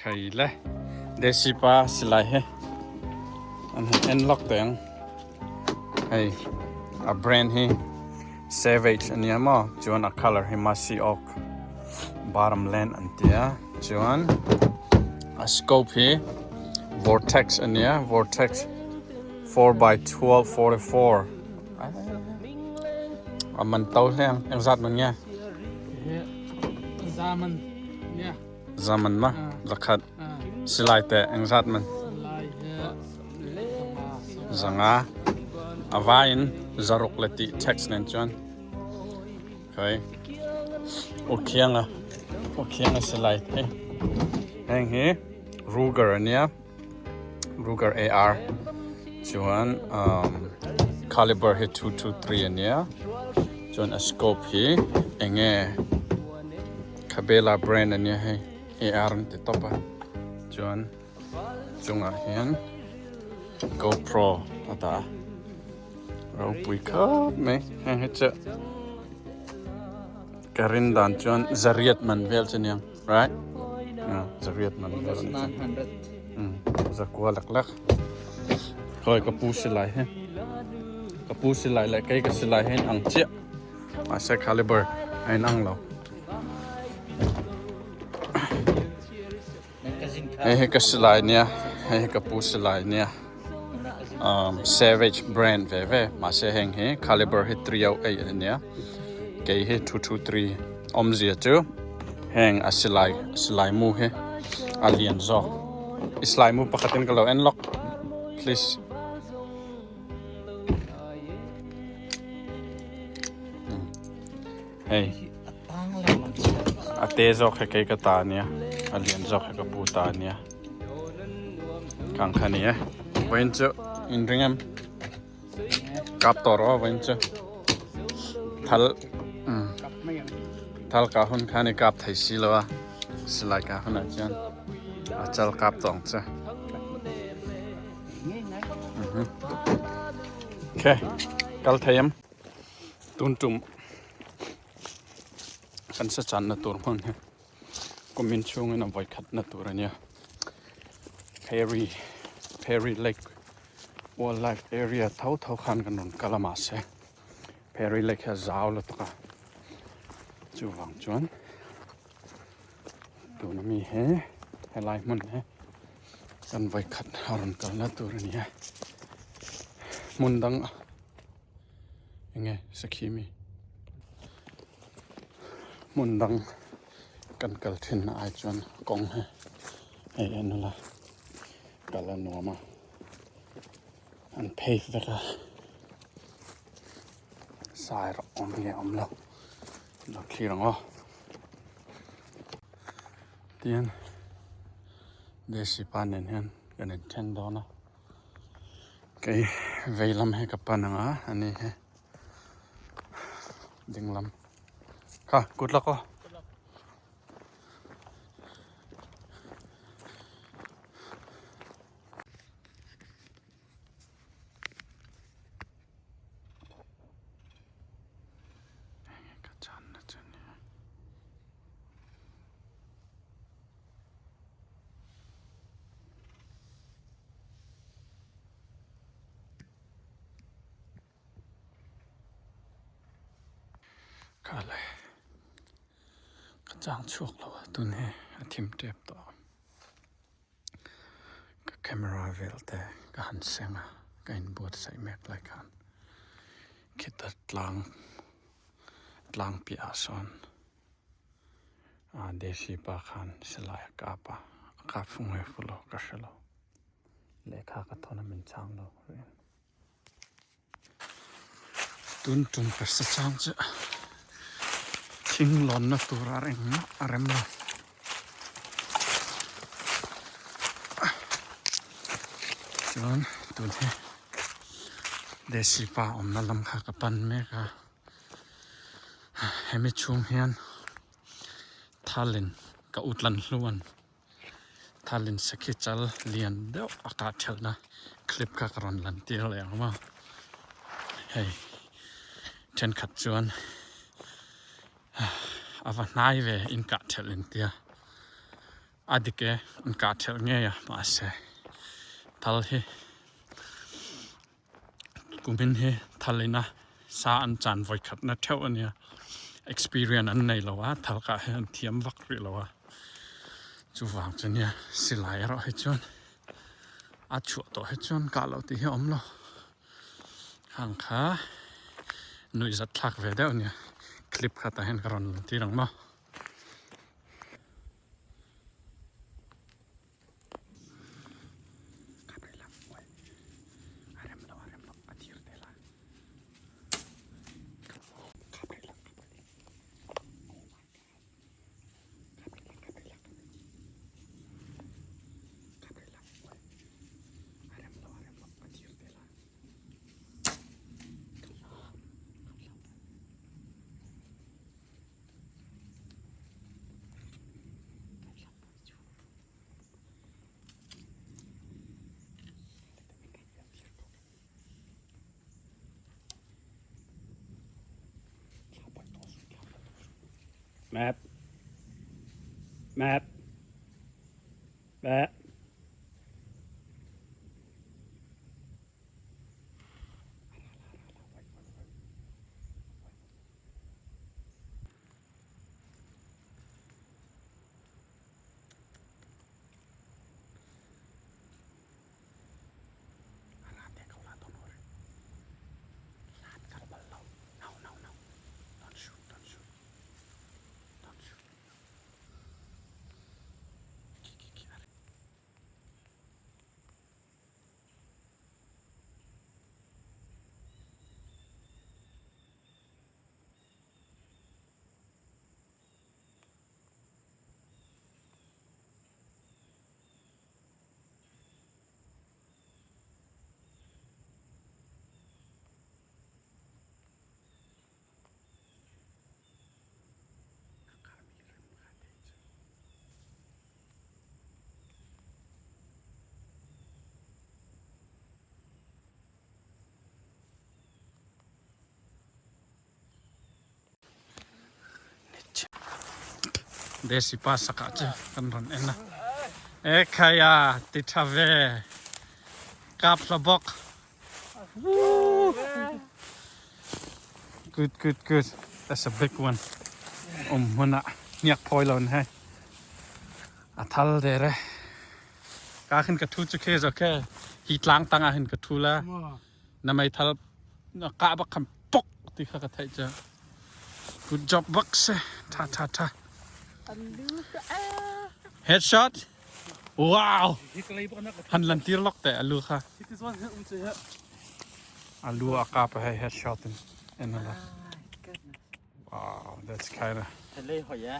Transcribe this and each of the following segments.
Khai le Desi pa silai hi an han en lawk teh ang hei a brand hi Savage a nia maw chuan a colour hi Masi Oak Bottom Land an tia chuan a scope hi Vortex a nia Vortex 4x12 44 a man to hle ang engzat man nge Zaman nia Zaman ma zakhat silai te engzat man zanga a in zaruk le ti tax nen chuan khoi ukhianga ukhianga silai te heng hi Ruger ania Ruger AR chuan um caliber hi 223 ania chuan a scope hi enge Khabela brand ania hei AR an ti tawp a chuan chungah hian GoPro a dah a ropui khawp mai heng hi chu ka rin dan chuan zariat man vel chu aniang right zariat man vel a ni chu zakua lek lek khawi ka pu silai hi ka pu silai leh kei ka silai hi a inang chiah. Mahse caliber a inang lo. Hei hi ka silai nia, hei hi ka pu silai nia. Um, Savage brand ve ve. Mahse heng hi caliber hi 308 a nia. Kei hi 223 awmzia chu heng a silai silai mu hi a lian zawk. I silai mu pakhatin ka lo en lawk. Please. Hei a te zawk hi kei ka ta ania a lian zawk hi ka pu ta ania kang kha ni e vawiin chu in ring em kap tawh rawh vawiin chu thal thal kah hun khan i kap thei si lo a silai kah hunah chuan a chal kap tawh ang che. Ok kal thei em tun tum kan sa channa tur hmun hi kumin chhungin a vawi khatna tur a nia Perry Perry Lake Wildlife Area tho tho khan kan rawn kal a mahse Perry Lake hi a zau lutuk a chuvang chuan tuna mi hi helai hmun hi. Kan vawikhat a rawn kalna tur a ni a, hmun dang eng nge sakhi mi hmun dang kan kal thin na ai chuan kawng hi hei en ula kal a nuam a, an phei vek a, sai erawh awm nge awm lo lo thlir ang aw. Tihian Desi pa nen hian kan inthen dawn a, kei vei lam hi ka pan ang a, ani hi ding lam kha good luck aw. Ka channa chu nia. Kha le ka chang chhuak lo a tun hi a thim tep tawh a. Ka camera vel te ka han seng a ka inbuatsaih mek lai khan khita tlang tlang piahah sawn ah desi pa khan silai a kap a a kap fu nge fu lo ka hre lo lehkha ka thawn a min chhang lo reng. Tun tum ka sa chang chu thing lawnna tur a engmah a rem lo. Chuan tun hi Desi pa awmna lam kha ka pan mek a, hemi chhung hian thalin ka utlan hluan. Thalin sakhi chal lian deuh a kah thelhna clip kha ka rawn lan tir leh ang maw hei thenkhat chuan a va hnai ve in kah thelh in tia. A dik e, an kah thelh ngei a, mahse thal hi kumin hi thal ina sa an chan vawi khatna theuh a nia, experience an nei lo a, thal kah hi an thiam vak rih lo a, chuvang chu nia silai erawh hi chuan a chhuah tawh hi chuan kah loh tih hi a awm lo. Khang kha nuihzat thlak ve deuh a nia, clip kha tah hian ka rawn lan tir ang maw. Map. Map. Map. Desi pa sakah chu kan rawn en a e khaia ti tha ve kap hla bawk good good good that's a big one awm hmunah hniak phawi lo ni hei a thal der e ka khin ka thu chu khe zo khe hi tlang tangah hin ka thu la na meithal na kah bak khan pok ti kha ka theih cu good job bak si tha tha tha headshot wow han lan tir lok te alu kha alu a kap hei headshot in en ala wow that's kind of lei hoi ya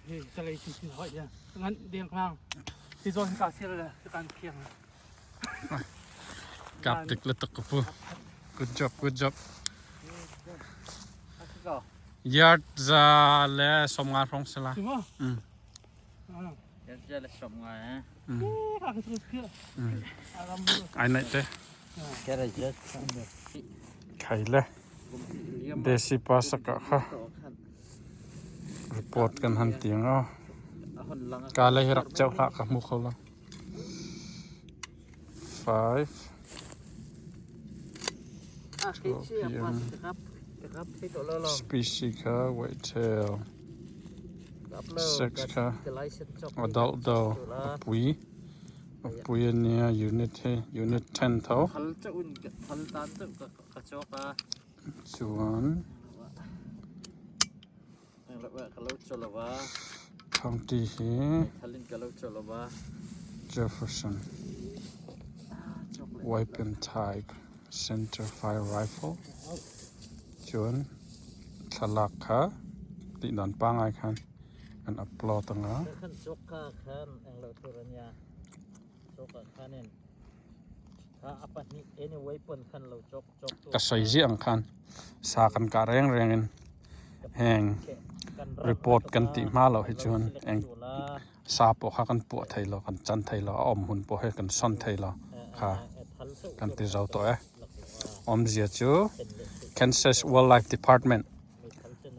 hi lei si si hoi ya ngan deng lang si zon ka sir la kan khiang Kap dik lutuk ka pu. Good job, good job. Yard za le 50 hrawng si la. Mm. Ai naih te. Khai le. Desi pa saka kha. Report kan han tiang o. Ka le hi rak cheu hlah ka hmu kho lo. 5 12 p.m. Species kha whitetail 6 kha adult doe a pui a pui ania unit hi unit 10 tho chuan County hi Jefferson weapon type center fire rifle chuan thlalak kha tih dan pangngai khan an upload anga. Ka sawi ziah ang khan sa kan kah reng reng in heng report kan tih hma loh hi chuan eng sa pawh kha kan puah thei lo kan chan thei lo a awm hun pawh hi kan sawn thei lo kha kan ti zo tawh e awmzia chu Kansas Wildlife Department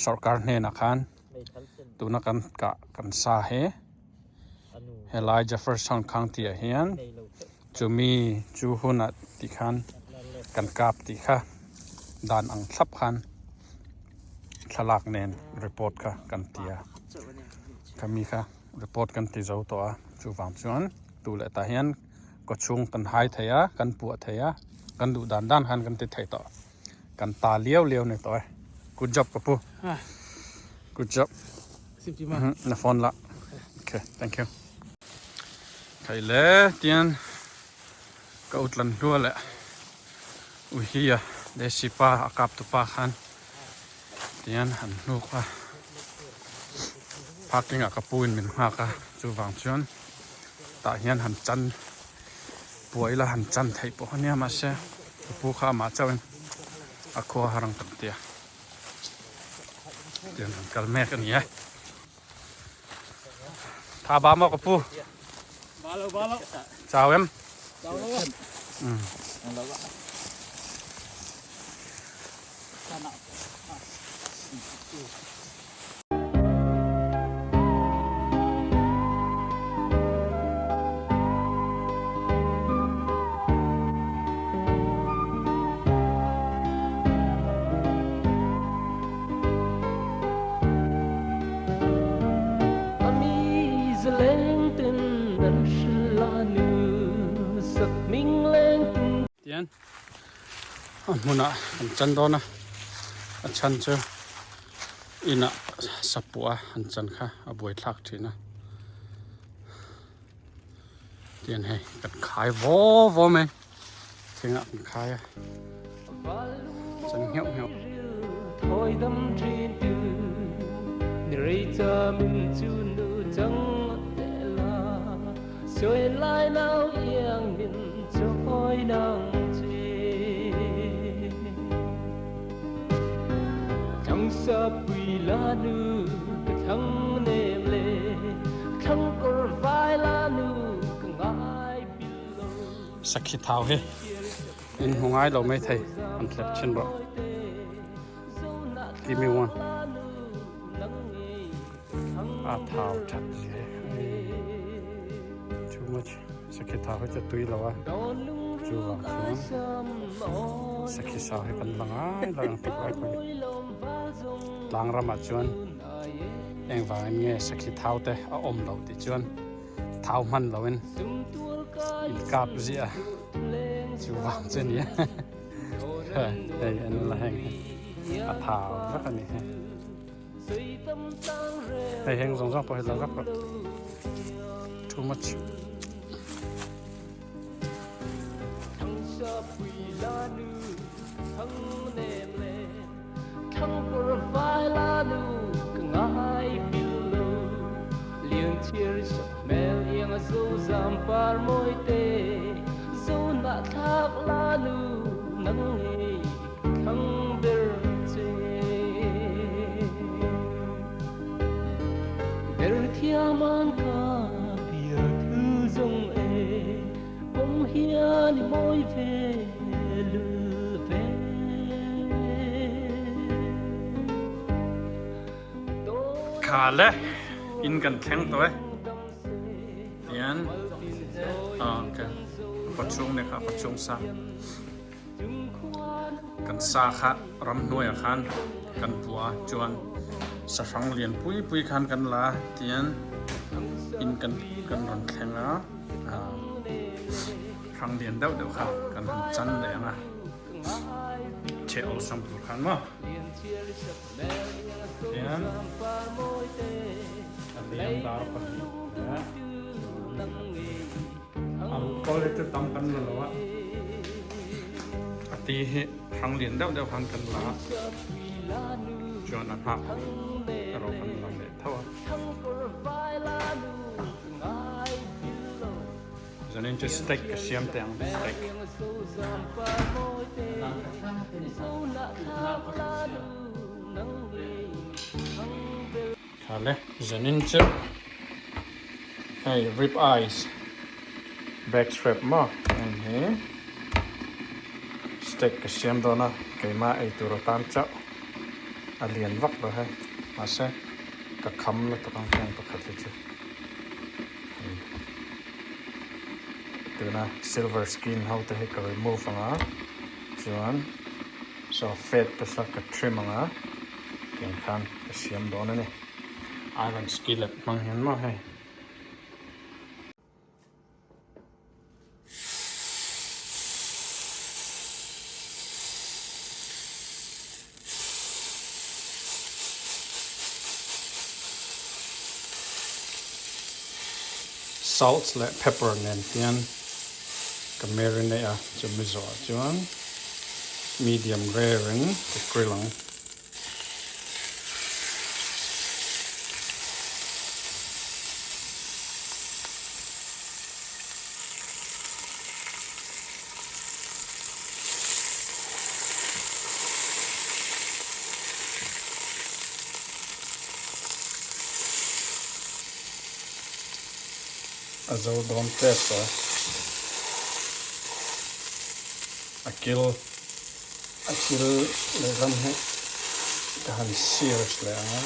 sorkar hnenah khan tuna kan kah kan sa hi. Helai Jefferson County ah hian chumi chu hunah tih khan kan kap tih kha dan ang thlap khan thlalak nen report kha kan ti a khami kha report kan ti zo tawh a chuvang chuan tu leh tah hian kaw chhung kan hai thei a kan puah thei a kan duh dan dan khan kan ti thei tawh kan ta liau liau ni tawh e good job ka pu good job na phone la okay thank you thei le tian ka utlan hlua leh uhia desi pa a kap tu pa khan tian an hnuk a parking ah ka pu in min nghak a chuvang chuan tah hian han chan puai la han chan theih pawh ania mahse ka pu kha amah chauhin a khua har ang tak tia tian han kal mek a ni e tha ba maw ka pu chau em Tian a hmunah kan chan dawn a, a chhan chu inah sapua an chan kha a buaithlak thin a. Tian hei kan khai vaw vaw mai thingah kan khai a chan ngheuh ngheuh. Sakhi thau hi in hmu ngai lo mai thei an thlep thin rawh give me one a thau that too much sakhi thau hi chu tui lo a chu vang chuan sakhi sau hi kan la ngai lo ang tik lai pawh hi tlang ramah chuan engvangin nge sakhi thau te a awm loh tih chuan thau hman loin in kap ziah a chu vang chu a ni a hei an la heng hi a thau vek a ni hei. Hei heng zawng zawng pawh hi la vek rawh too much. Kha le in kan thleng tawh e tian okay pachung ne kha pachung sa. Kan sa kha ramhnuaiah khan kan pua a chuan sahrang lian pui pui khan kan la a tihian in kan kan rawn thleng a ah hrang lian deuh deuh kha kan han chan leh ang a chhe awlsam tur khan maw tihian a liam dar pahnih leh. A ruhkawl hi chu tam kan la lo a, a ti hi hrang lian deuh deuh khan kan la a, chuan a nghak erawh kan la leh tho a. Zanin chu steak ka siam teh ang, steak. Khale zanin chu hei rib eyes back strap maw heng hi steak ka siam dawn a keimah ei tur atan chauh a lian vak lo hei mahse ka kham lutuk ang heng pakhat hi chu. Tuna silver skin ho te hi ka remove ang a, chuan saw fat te saw ka trim ang a, tiang khan ka siam dawn a ni. Iron skillet hmang hian maw hei. Salt leh pepper nen hian ka marinate a, chumi zawhah chuan medium rare in ka grill ang. A zo dawn tep a, a kil a kil lehlam hi ka han search leh ang a,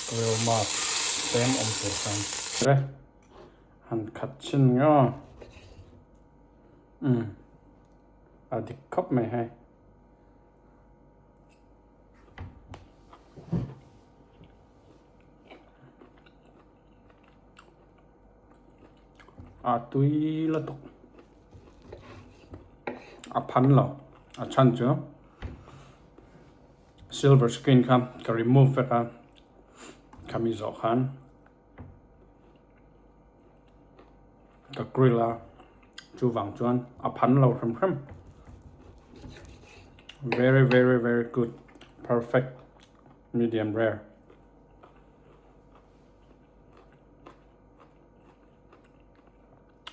grill mark tlem awm tur khan. Han khat chin nge aw. Umm a dik khawp mai hei. A tui la tuk. A phan lo. A chhan chu silver screen kha ka remove vek a khami zawh khan. Ka grill a chuvang chuan a phan lo hrim hrim very very very good perfect medium rare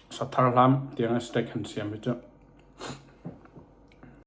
sa thar hlam tianga steak han siam hi chu.